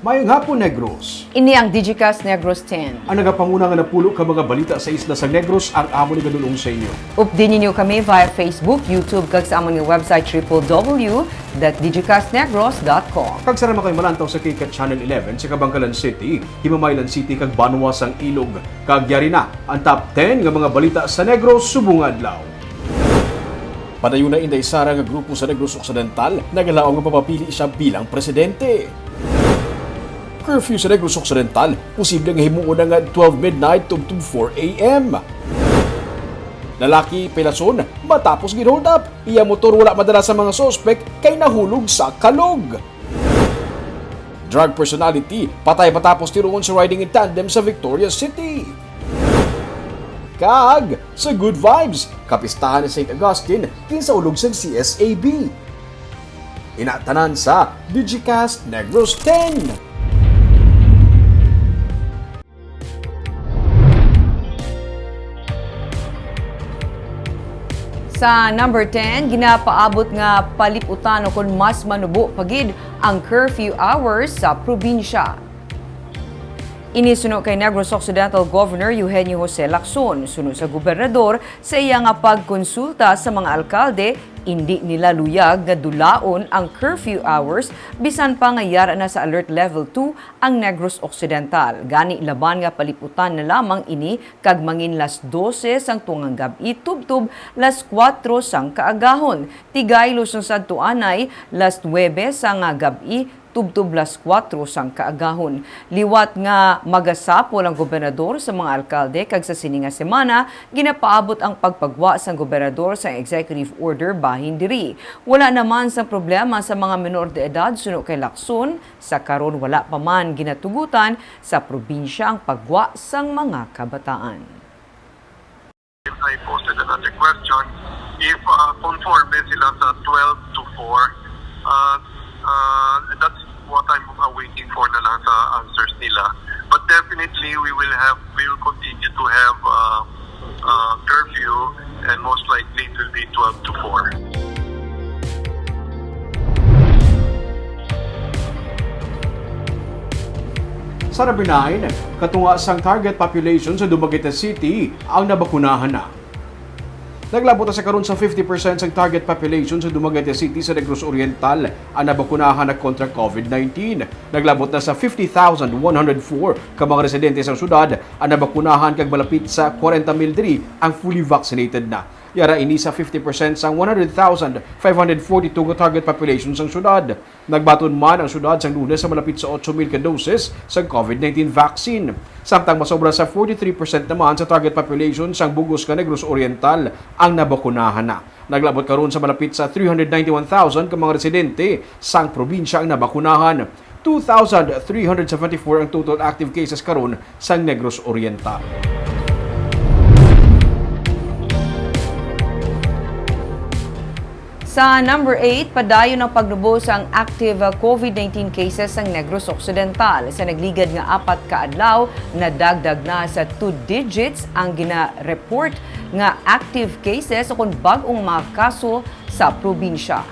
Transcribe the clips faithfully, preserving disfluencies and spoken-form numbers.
Mayong hapon, Negros. Ini ang Digicast Negros ten. Ang nagapanguna nga napulo ka mga balita sa isla sa Negros ang amon igadul-ong sa inyo. Updi ninyo kami via Facebook, YouTube, kag sa amon nga website, triple W dot digicastnegros dot com. Kag sara man kay malantaw sa K CAT Channel eleven sa Kabankalan City, Himamaylan City, kag Banwa sang Ilog. Kag yari na ang top ten nga mga balita sa Negros subong nga adlaw. Padayon na, Inday Sara nga grupo sa Negros Occidental nagalaom nga mapapili siya bilang presidente. Curfew sa Negros Occidental posible nga himuon na nga twelve midnight tubtob four A M. Lalaki pailason matapos gin-hold up. Iya motor wala madala sa mga suspek kay nahulog sa kalog. Drug personality patay matapos tiruon sa riding in tandem sa Victoria City. Kag sa Good Vibes, kapistahan ni Saint Augustine kinsa ulog sang C S A B. Ina tanan sa Digicast Negros ten. Sa number ten, ginapaabot nga paliputan ukon mas manubo pa gid ang curfew hours sa probinsya. Ini suno kay Negros Occidental Governor Eugenio Jose Lacson. Suno sa gobernador, sa iya nga pagkonsulta sa mga alkalde, indi nila luyag nga dulaon ang curfew hours bisan pa nga yara na sa Alert Level two ang Negros Occidental. Gani, laban nga paliputan na lamang ini kag mangin las dose sang tungang gab-i tubtob las kuwatro sang kaagahon. Ti Iloilo, sang sadto anay, las nuwebe sang gab-i tubtob las kuwatro sang kaagahon. Liwat nga magasapol ang gobernador sa mga alkalde kag sa sini nga semana, ginapaabot ang pagpagwa sang gobernador sang executive order bahin diri. Wala naman sang problema sa mga menor de edad suno kay Lacson, sa karon wala pa man ginatugutan sa probinsya ang pagwa sang mga kabataan. I posted another question. If uh, conforme sila sa twelve to four, uh, uh, that's what I'm uh, waiting for na lang sa answers nila. But definitely, we will have, we will continue to have uh, uh, curfew and most likely it will be twelve to four. Sa number nine, katunga sang target population sa Dumaguete City ang nabakunahan na. Naglabot na sa karon sa fifty percent sang target population sa Dumaguete City sa Negros Oriental ang nabakunahan na kontra COVID nineteen. Naglabot na sa fifty thousand one hundred four ka mga residente sang syudad ang nabakunahan kag malapit sa kwarenta mil diri ang fully vaccinated na. Yara ini sa fifty percent sang one hundred thousand five hundred forty-two nga target population sang syudad. Nagbaton man ang syudad sang Lunes sa malapit sa otso mil ka doses sang COVID nineteen vaccine, samtang masobra sa forty-three percent naman sa target population sang bug-os nga Negros Oriental ang nabakunahan na. Naglabot karon sa malapit sa three hundred ninety-one thousand ka mga residente sang probinsya ang nabakunahan. Two thousand three hundred seventy-four ang total active cases karon sang Negros Oriental. Sa number eight, padayon ang pagnubo sang active COVID nineteen cases sang Negros Occidental. Sa nagligad nga apat ka adlaw, nadagdag na sa two digits ang gina-report nga active cases ukon bag-ong mga kaso sa probinsya.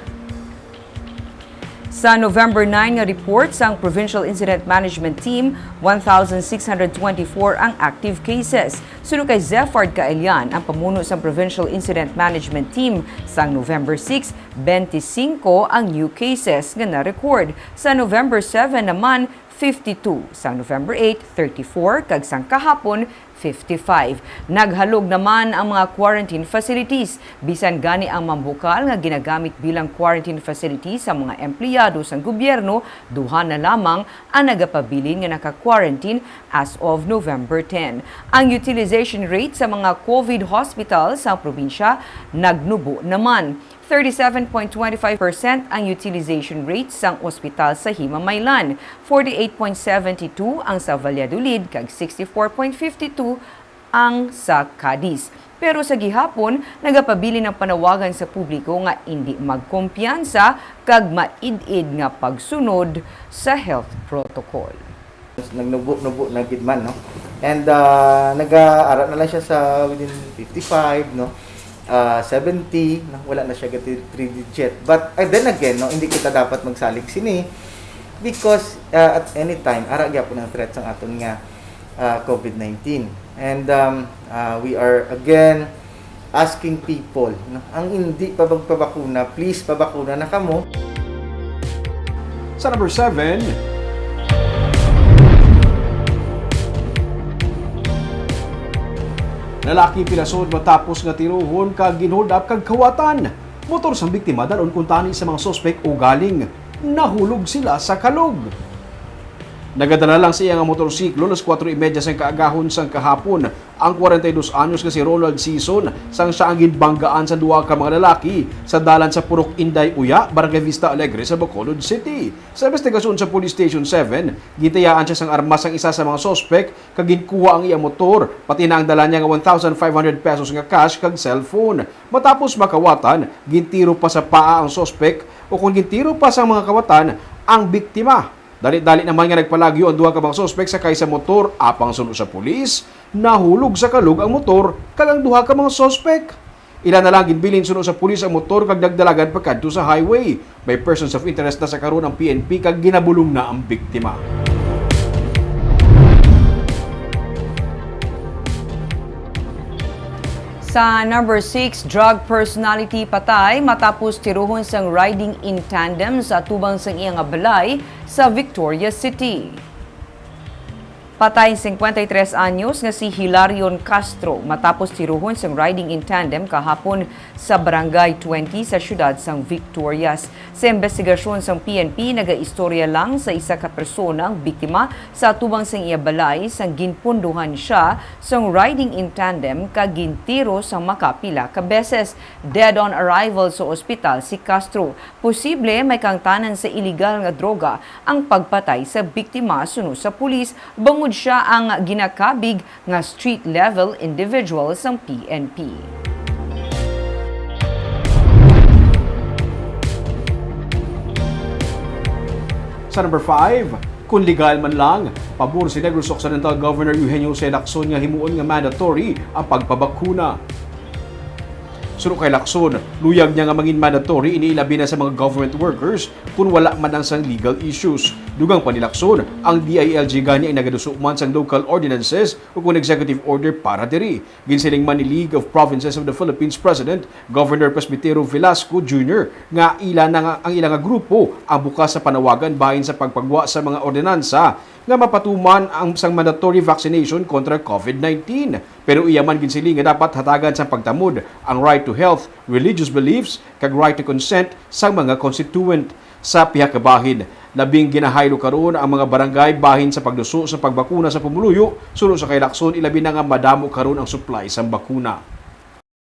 Sa November nine nga report sang Provincial Incident Management Team, one thousand six hundred twenty-four ang active cases. Suno kay Zephard Caelian, ang pamuno sang Provincial Incident Management Team, sang November six, twenty-five ang new cases nga na-record. Sa November seven naman, fifty-two, sang November eight, thirty-four, kag sang kahapon, fifty-five. Naghalog naman ang mga quarantine facilities. Bisan gani ang mambukal nga ginagamit bilang quarantine facility sa mga empleyado sang gobyerno, duha na lamang ang nagapabilin nga naka-quarantine as of November ten. Ang utilization rate sa mga COVID hospital sa probinsya nagnubo naman. Thirty-seven point twenty-five percent ang utilization rate sang ospital sa Himamaylan, forty-eight point seventy two ang sa Valladolid, kag sixty-four point fifty two ang sa Cadiz. Pero sa gihapon, nagapabilin ang panawagan sa publiko nga indi magkumpiyansa kag maid-id nga pagsunod sa health protocol. Nagnubo-nubo na gid man, no? And ah, nag-aara na lang siya sa within fifty-five, no? Ah, seventy, no? Wala na siya gati three digit. But ah, then again, no, hindi kita dapat magsalig sini. Because, uh, at any time, ara gyapon ang threat sang aton nga, uh, COVID nineteen. And, um, uh, we are again asking people, no? Ang hindi pa magpabakuna, please pabakuna na kamo. Sa number seven, lalaki pinasod matapos nga tirohon kag ginhold up kag kawatan. Motor sang biktima dalon kuntani sa mga suspek ugaling nahulog sila sa kalog. Nagadala lang sa iya nga motorsiklo alas kuwatro y medya sang kaagahon sang kahapon ang kwarenta y dos anyos nga si Ronald Sison, sang siya ang ginbanggaan sa duha ka mga lalaki sa dalan sa Purok Inday Uya, Barangay Vista Alegre sa Bacolod City. Sa investigasyon sa Police Station seven, gintayaan siya sang armas sang isa sa mga suspek kag ginkuha ang iya motor, pati na ang dala niya nga one thousand five hundred pesos nga cash kag cellphone. Matapos makawatan, gintiro pa sa paa ang suspek, o kon gintiro pa sang mga kawatan ang biktima. Dali-dali naman nga nagpalagyo ang duha ka mga suspek sakay sa motor, apang suno sa pulis, nahulog sa kalog ang motor kag ang duha ka mga suspek. Ila na lang ginbilin suno sa pulis ang motor kag nagdalagan pakadto sa highway. May persons of interest na sa karon ang P N P kag ginabulong na ang biktima. Sa number six, drug personality patay matapos tirohon sang riding in tandem sa atubang sang iya nga balay sa Victoria City. Patay ang singkwenta y tres anyos nga si Hilarion Castro matapos tirohon sang riding in tandem kahapon sa Barangay twenty sa siyudad sang Victorias. Sa imbestigasyon sang P N P, nagaistorya lang sa isa ka persona ang biktima sa atubang sang iya balay sang ginpunduhan siya sang riding in tandem kag gintiro sang makapila ka beses. Dead on arrival sa ospital si Castro. Posible may kaangtanan sa iligal nga droga ang pagpatay sa biktima, suno sa pulis, bangod sia ang ginakabig nga street-level individual sang P N P. Sa number five, kung legal man lang, pabor si Negros Occidental Governor Eugenio Jose Lacson nga himuon nga mandatory ang pagpabakuna. Suno kay Lacson, luyag niya nga mangin mandatory ini, ilabi na sa mga government workers, kung wala man ang sang legal issues. Dugang pa ni Lacson, ang D I L G gani ang nagaduso man sang local ordinances o kung executive order para diri. Ginsiling man ni League of Provinces of the Philippines President Governor Presbytero Velasco Junior nga ila na nga, ang ila nga grupo ang bukas sa panawagan bahin sa pagpagwa sa mga ordinansa nga mapatuman ang sang mandatory vaccination kontra COVID nineteen. Pero iya man ginsiling nga dapat hatagan sang pagtamod ang right to health, religious beliefs, kag right to consent sang mga constituent. Sa pihak ka bahin, labing ginahaylo karon ang mga barangay bahin sa pagduso sa pagbakuna sa pumuluyo, suno sa kay Lacson, ilabi na nga madamo karon ang supply sang bakuna.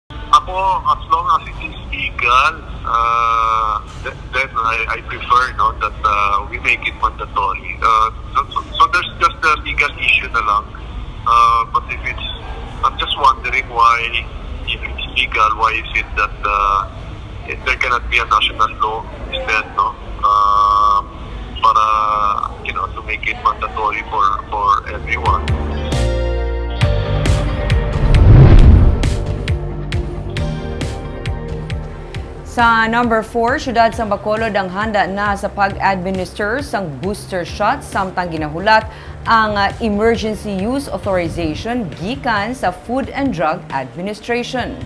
Ako, as long as it is legal, uh, th-, then I, I prefer, no, that, uh, we make it mandatory. Uh, so, so, so there's just a legal issue na lang. Uh, but if it's, I'm just wondering why, if it's legal, why is it that, uh, if there cannot be a national law instead, no? Uh, para, you know, to make it mandatory for, for everyone. Sa number four, siyudad sang Bacolod ang handa na sa pag-administer sang booster shot, samtang ginahulat ang, ah, emergency use authorization gikan sa Food and Drug Administration.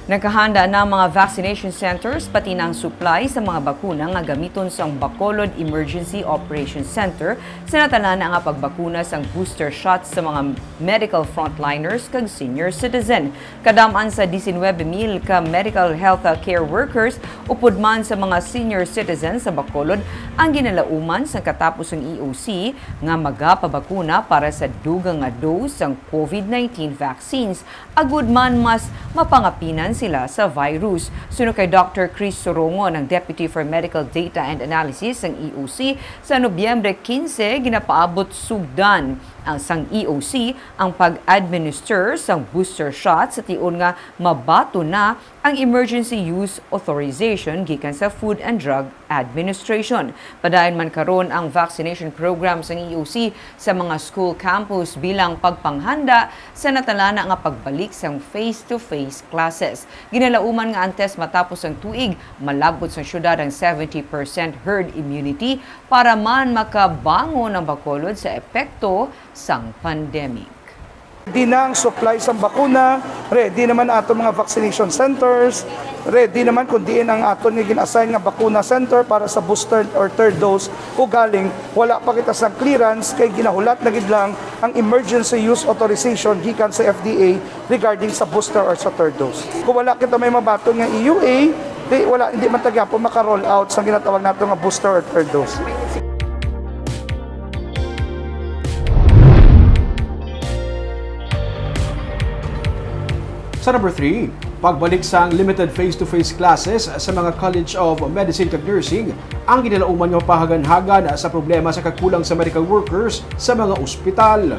Nakahanda na ang mga vaccination centers, pati na ang supply sa mga bakuna nga gamiton sang Bacolod Emergency Operations Center sa natanan nga pagbakuna sang booster shot sa mga medical frontliners kag senior citizen. Kadam-an sa diecinuebe mil ka medical health care workers upod man sa mga senior citizens sa Bacolod ang ginalauman sang katapusang E O C nga magapabakuna para sa dugang nga dose sang COVID nineteen vaccines, agud man mas mapangapinan sila sa virus. Suno kay Doctor Chris Sorongon, ang Deputy for Medical Data and Analysis sang E O C, sa Nobyembre quince ginapaabot sugdan Ang sang E O C ang pag-administer sang booster shot sa tion nga mabaton na ang emergency use authorization gikan sa Food and Drug Administration. Padayon man karon ang vaccination program sang E O C sa mga school campus bilang pagpanghanda sa natalana nga pagbalik sang face-to-face classes. Ginalauman nga antes matapos ang tuig, malab-ot sa syudad ang seventy percent herd immunity para man makabangon ang Bacolod sa epekto sang pandemic. Ready na ang supply sang bakuna, ready naman aton mga vaccination centers, ready naman kung diin ang aton nga gin-assign nga bakuna center para sa booster or third dose. Ugaling, wala pa kita sang clearance kay ginahulat na gid lang ang emergency use authorization gikan sa F D A regarding sa booster or sa third dose. Kung wala kita may mabaton nga E U A, di, wala, hindi man ta gyapon maka-roll out sa ginatawag nato nga booster or third dose. Sa number three, pagbalik sang limited face-to-face classes sa mga College of Medicine kag Nursing ang ginalauman nga mapahaganhagan sa problema sa kakulang sa medical workers sa mga ospital.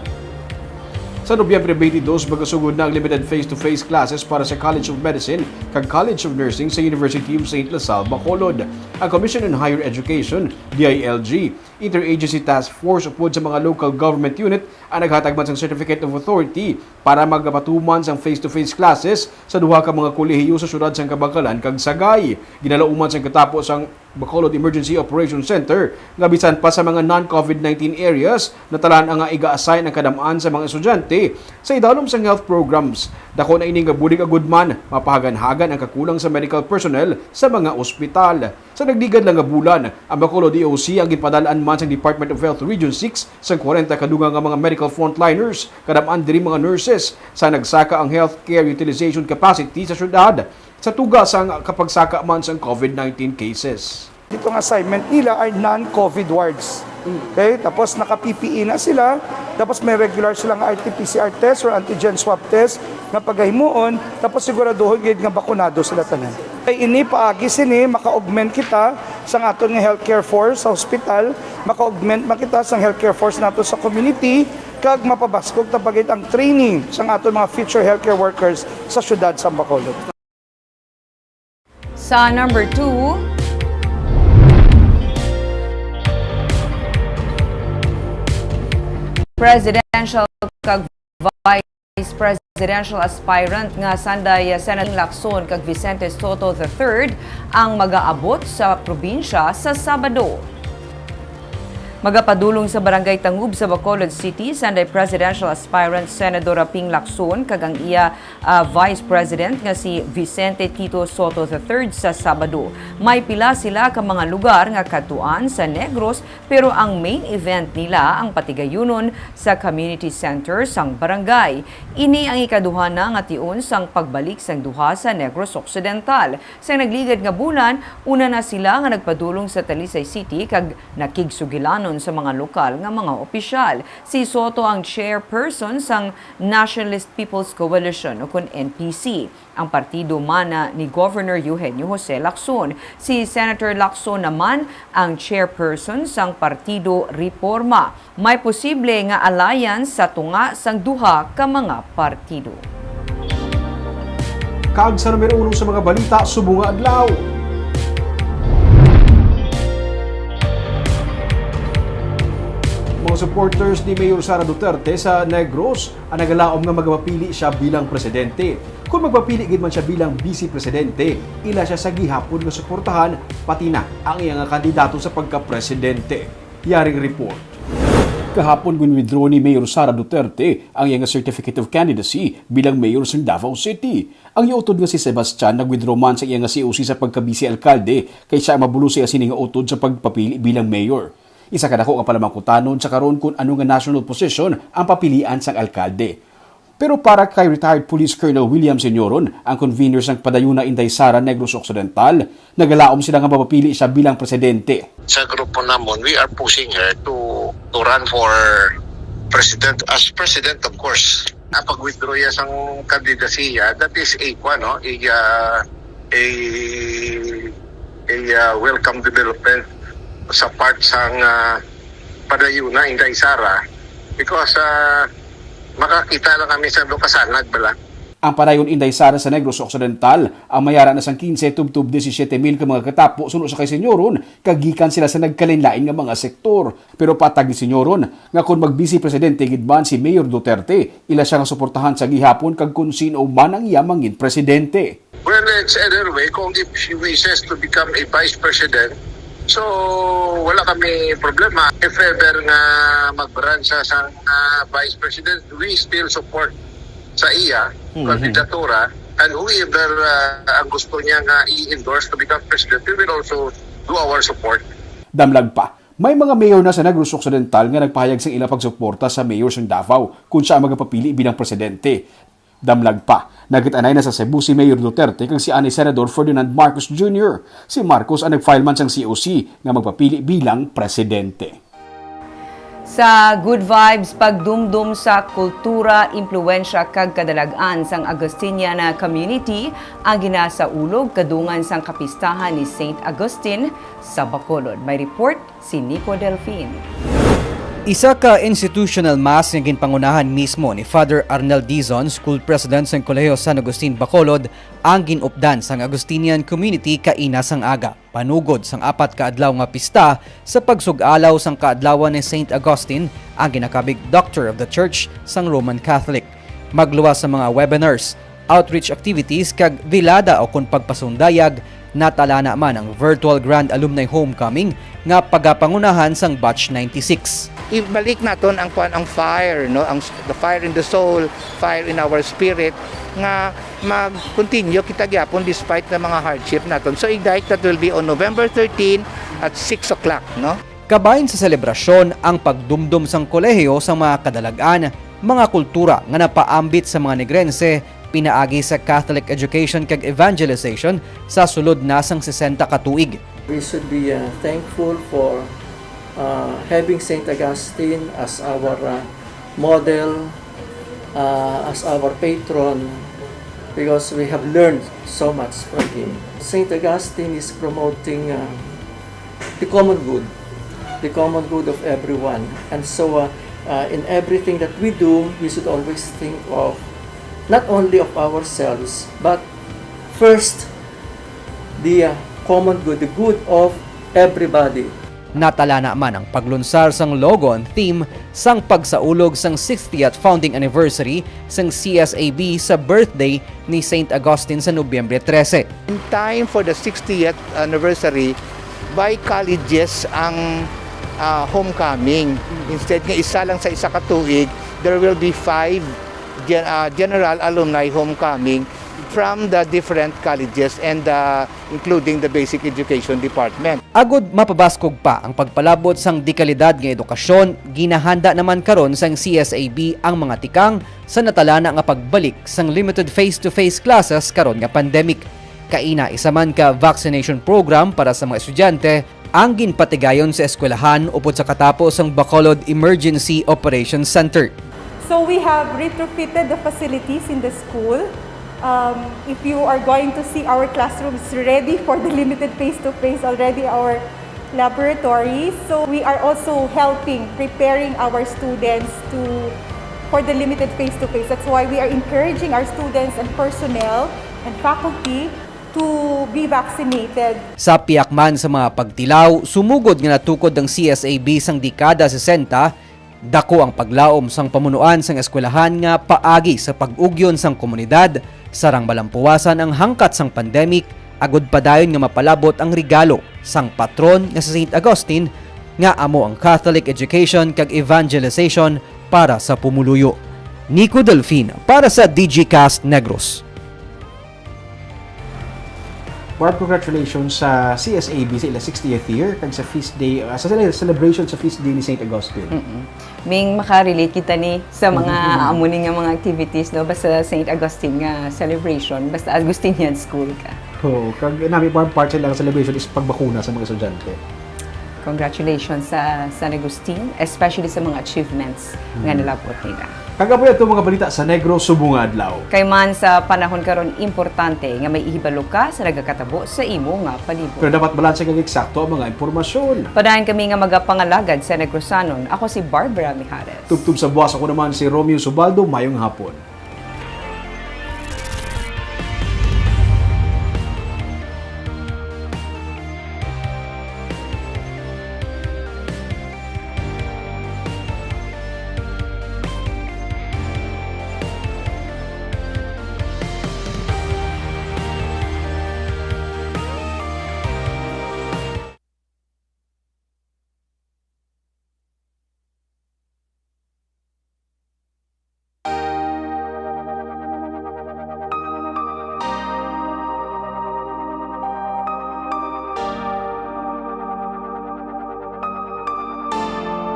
Sa Nobyembre twenty-two, magasugod na ang limited face-to-face classes para sa College of Medicine kag College of Nursing sa University of Saint La Salle, Bacolod. Ang Commission on Higher Education, D I L G, Interagency Task Force upod sa mga local government unit ang naghatag man sang Certificate of Authority para magapatuman sang face-to-face classes sa duha ka mga kolehiyo sa siyudad sang Kabankalan kag Sagay. Ginalauman sang katapo sang Bacolod Emergency Operation Center nga bisan pa sa mga non-COVID nineteen areas, natalan-a nga iga-assign ang kadam-an sa mga estudyante sa idalom sang health programs. Dako na ini nga bulig agud man mapahaganhagan ang kakulang sa medical personnel sa mga ospital. Sa nagligad lang nga bulan, ang Bacolod D O C ang ginpadal-an man sang Department of Health Region six sang kwarenta ka dugang nga mga medical frontliners, kadam-an diri mga nurses, sa nagsaka ang healthcare utilization capacity sa syudad sa tuga sang kapagsaka man sang COVID nineteen cases. Dito nga assignment nila are non-COVID wards. Okay? Tapos naka-P P E na sila, tapos may regular sila nga R T P C R test or antigen swab test nga pagahimuon, tapos siguraduhon gid nga bakunado sila tanan. Kay ini paagi sini maka-augment kita sang aton nga healthcare force sa hospital, maka-augment man kita sang healthcare force nato sa community, kag mapabaskog ta pa gid ang training sang aton mga future healthcare workers sa siyudad sa Bacolod. Sa number two, presidential kag vice presidential aspirant nga sanday Senator Lacson kag Vicente Sotto the third ang magaabot sa probinsya sa Sabado. Magapadulong sa Barangay Tangub sa Bacolod City, sanday presidential aspirant Senadora Ping Lacson kag ang iya ah, Vice President nga si Vicente Tito Sotto the third sa Sabado. May pila sila ka mga lugar nga kadtuan sa Negros, pero ang main event nila ang patigayunon sa community center sang barangay. Ini ang ikaduha na nga tion sang pagbalik sang duha sa Negros Occidental. Sa nagligad nga bulan, una na sila nga nagpadulong sa Talisay City kag nakigsugilanon sa mga lokal nga mga opisyal. Si Sotto ang chairperson sang Nationalist People's Coalition, ukon N P C, ang partido mana ni Governor Eugenio Jose Lacson. Si Senator Lacson naman ang chairperson sang Partido Reforma. May posible nga alliance sa tunga sang duha ka mga partido. Kag sa numero uno sa mga balita subong nga adlaw. Mga supporters ni Mayor Sara Duterte sa Negros ang nagalaom nga magpapili siya bilang presidente. Kung magpapili gid man siya bilang vice presidente, ila siya sa gihapon nga suportahan, pati na ang iya nga kandidato sa pagka-presidente. Yaring report. Kahapon, gin-withdraw ni Mayor Sara Duterte ang iya nga certificate of candidacy bilang mayor sa Davao City. Ang iya utod nga si Sebastian nag-withdraw man sa iya nga C O C sa pagka-vice alkalde, kay siya ang mabulos sa iya sini nga utod sa pagpapili bilang mayor. Isa ka dako nga palamangkutanon sa karon kun ano nga national position ang papilian sang alkalde. Pero para kay retired Police Colonel William Senioron, ang convener sang Padayuna Inday Sara Negros Occidental, nagalaom sila nga mapapili siya bilang presidente. Sa grupo namon, we are pushing her to to run for president, as president, of course. Napag-withdraw iya sang kandidasiya, that is a, kuwan, no? A, uh, a, a uh, welcome development sa part sang uh, Padayuna, Inday Sara. Because, ah, makakita lang kami sa do kasanag bala. Ang padayon Inday Sara sa Negros Occidental, ang may ara na sang quince tubtob disisiete mil ka mga katapo suno sa kay Senyoron, kag gikan sila sa nagkalainlain nga mga sektor. Pero patag ni Senyoron nga kon mag-Vice Presidente gid man si Mayor Duterte, ila siya nga suportahan sa gihapon kag kon sin-o man ang iya mangin presidente. Well, it's either way. Kung if she wishes to become a vice president, so wala kami problema. If ever nga mag-run siya sa ah, vice president, we still support sa iya kandidatura, and whoever ah, ang gusto niya nga i-endorse to become president, we will also do our support. Damlag pa, may mga mayor na sa Negros Occidental nga nagpahayag sang ila pagsuporta sa mayor sang Davao kon siya ang magapapili bilang presidente. Damlag pa, nagit-anay na sa Cebu si Mayor Duterte kag si anay Senador Ferdinand Marcos Junior. Si Marcos ang nag-file man sang C O C nga magpapili bilang presidente. Sa good vibes, pagdumdom sa kultura, impluwensya kag kadalag-an sang Agustinian community ang ginasaulog kadungan sang kapistahan ni Saint Augustine sa Bacolod. May report si Nico Delfin. Isa ka institutional mass nga ginpangunahan mismo ni Father Arnel Dizon, School President sang Kolehiyo San Agustin Bacolod, ang gin-updan sang Augustinian community kaina sang aga. Panugod sang apat ka adlaw nga pista sa pagsug-alaw sang kaadlawan ni Saint Augustine, ang ginakabig Doctor of the Church sang Roman Catholic. Magluwas sa mga webinars, outreach activities kag velada o kon pagpasundayag, natalana man ang virtual Grand Alumni Homecoming nga pagapangunahan sang Batch ninety-six. Ibalik naton ang kuan, ang fire, no, ang the fire in the soul, fire in our spirit, nga mag-continue kita gyapon despite ng mga hardship naton. So, igdahit that will be on November thirteen at six o'clock, no? Kabahin sa selebrasyon ang pagdumdom sang kolehiyo sang mga kadalag-an, mga kultura nga napaambit sa mga Negrense pinaagi sa Catholic education kag evangelization sa sulod na sang sesenta ka tuig. We should be uh, thankful for uh, having Saint Augustine as our uh, model, uh, as our patron, because we have learned so much from him. Saint Augustine is promoting uh, the common good, the common good of everyone. And so, uh, uh, in everything that we do, we should always think of not only of ourselves, but first, the uh, common good, the good of everybody. Natalana man ang paglunsar sang logo and theme sang pagsaulog sang sixtieth founding anniversary sang C S A B sa birthday ni Saint Augustine sa Nobyembre trese. In time for the sixtieth anniversary, by colleges ang ah, homecoming. Instead nga isa lang sa isa ka tuig, there will be five gen- ah, general alumni homecoming from the different colleges and uh, including the basic education department. Agud mapabaskog pa ang pagpalabot sang dekalidad nga edukasyon, ginahanda naman karon sang C S A B ang mga tikang sa natalana nga pagbalik sang limited face-to-face classes karon nga pandemic. Kaina, isa man ka vaccination program para sa mga estudyante ang ginpatigayon sa eskwelahan upod sa katapo sang Bacolod Emergency Operations Center. So we have retrofitted the facilities in the school. Um, if you are going to see our classrooms ready for the limited face-to-face already, our laboratories. So we are also helping, preparing our students to for the limited face-to-face. That's why we are encouraging our students and personnel and faculty to be vaccinated. Sa pihak man sa mga pagtilaw, sumugod nga natukod ang C S A B sang dekada sesenta, dako ang paglaom sang pamunuan sang eskwelahan nga paagi sa pag-ugyon sang komunidad, sarang malampuwasan ang hangkat sang pandemic, agud padayon nga mapalabot ang regalo sang patron nga si Saint Augustine, nga amo ang Catholic education kag evangelization para sa pumuluyo. Nico Delfin para sa Digicast Negros. Barb, congratulations sa C S A B sa ila sixtieth year kag sa feast day, ah, sa sila celebration sa feast day ni Saint Augustine. Mm-mm. Ming makarelate kita ni sa mga amo ni nga mga activities, no, basta Saint Augustine nga celebration, basta Augustinian school ka. Oo, kag nami, Barb, part sa ilang celebration is pagbakuna sa mga estudyante. Congratulations sa San Agustin, especially sa mga achievements nga nalabot nila. Kag amo ato mga balita sa Negros subong nga adlaw. Kay man sa panahon karon, importante nga may ihibalo ka sa nagakatabo sa imo nga palibot. Pero dapat balanse kag eksakto ang mga impormasyon. Padayon kami nga magapangalagad sa Negrosanon. Ako si Barbara Mijares. Tubtob sa buwas, ako naman si Romeo Subaldo. Mayong hapon.